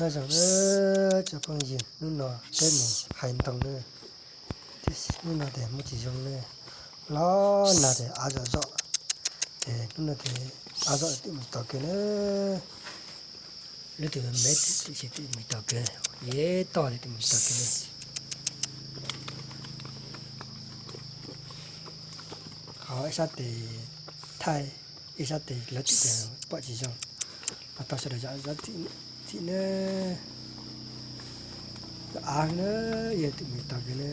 Nyob zoo na cov phooj ywg, hnub no peb mus hais ntoo na, tiam sis hnub no ces muaj tsis zoo na, los nag ces av zom zom, ces hnub no ces av zom twb mus tau kev na. Lub twg me twb tsis twb mus tau kev, yeej toj li twb mus tau kev na. Qhov ib sab tes thaij, ib sab tes lawv txim ces pom tsis zoo, qhov tau sawv daws zam zov txim na. Av na, yog twb mus tau kev na.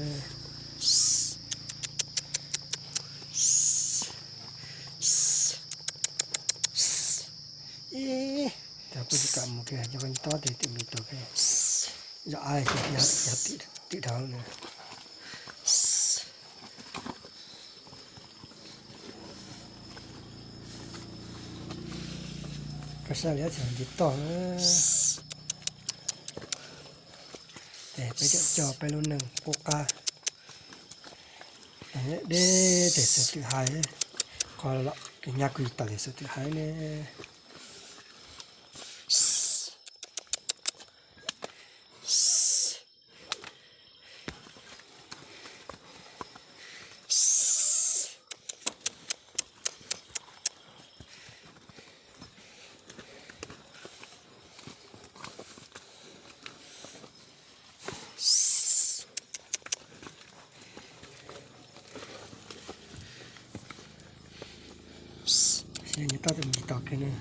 Ib, tas kuj tsis kam mus kiag, yog koj tob tes twb mus tau kev. Zom av ces yog twm dhau na. Koj saib li txog ntiv toj na. Ces peb coj peb lub neej qub qab deb tes xov twm hais, qhov nyab kuj tas tes xov twm hais ne. Nws tau tus me tsis tau kiag ne.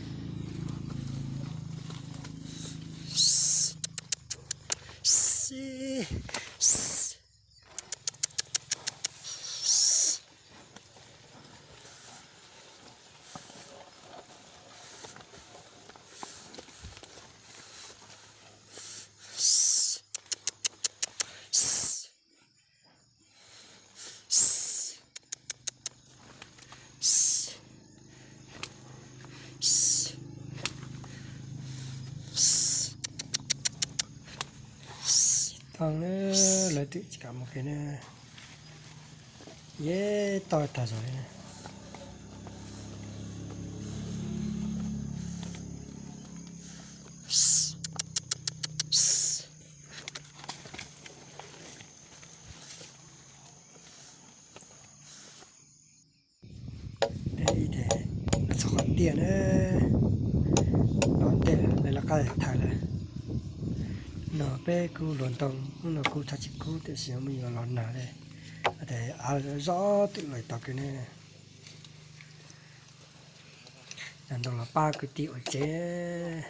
Tau na, lawv twb tsis kam mus kiag na. Yeej toj tag zog li. Tej ib ces los txog qhov tiaj na, no tej lawv lawv qab tham lawm. No peb kuj hluas ntoo, hnub no kuj txhaj tsis kub tiam sis muaj yuav los nag li, ces av zom twm los tau kiag ne. Cov ntoo los pab kwv tij ua tsev,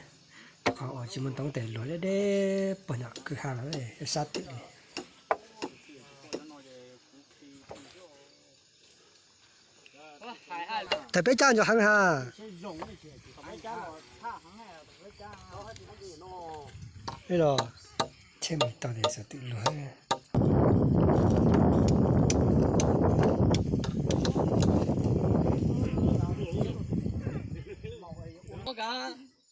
qhov uas tsis muaj ntoo tes luag deb deb puag nram kwj ha los sab twm li. Thaum peb cab ntsoov heev ha. Los tsheb mus tau tes xov twm luag.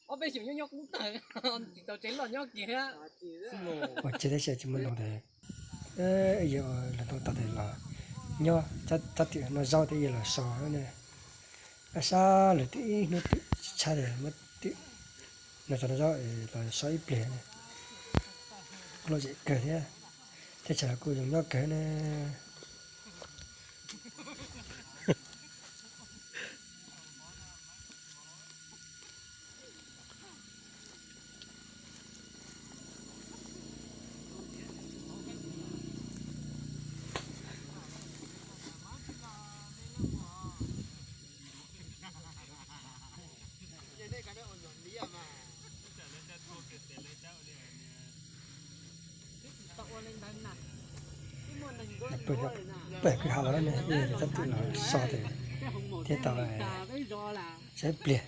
Ob peb xyoos nyob nyob qub tawg, tsis tau tsev loj nyob kiag. Ua tsev tab sis tsis muaj ntoo tes, yog lawv tau tau tes los nyob, tab twm no zaub thiab yog los so ne. Ab sab lawv twb ib hnub twm tsis tshab tes muab twm no tau zaub los so ib pliag ne. Kuj lom zem kawg thiab, teb chaws los kuj zoo nyob kawg ne. Pawg kwj ha los ne, tab twm los so tes thiab tau saib pliag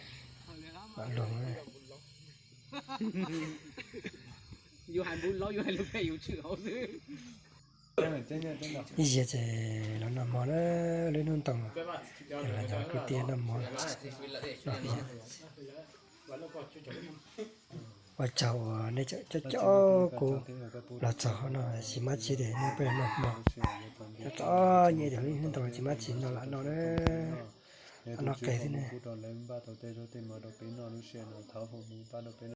mam luag. Ib ziag ces los noj mov na, lub hnub ntoo los nrog kwv tij noj mov, noj hmo. Ua tsaug uas nej coob coob kuv los txog no, tsis mab tsi tes nej peb noj hmo. Txom nyem tes lub hnub ntoo tsis mab tsi noj lam no na, noj qes xwb ne.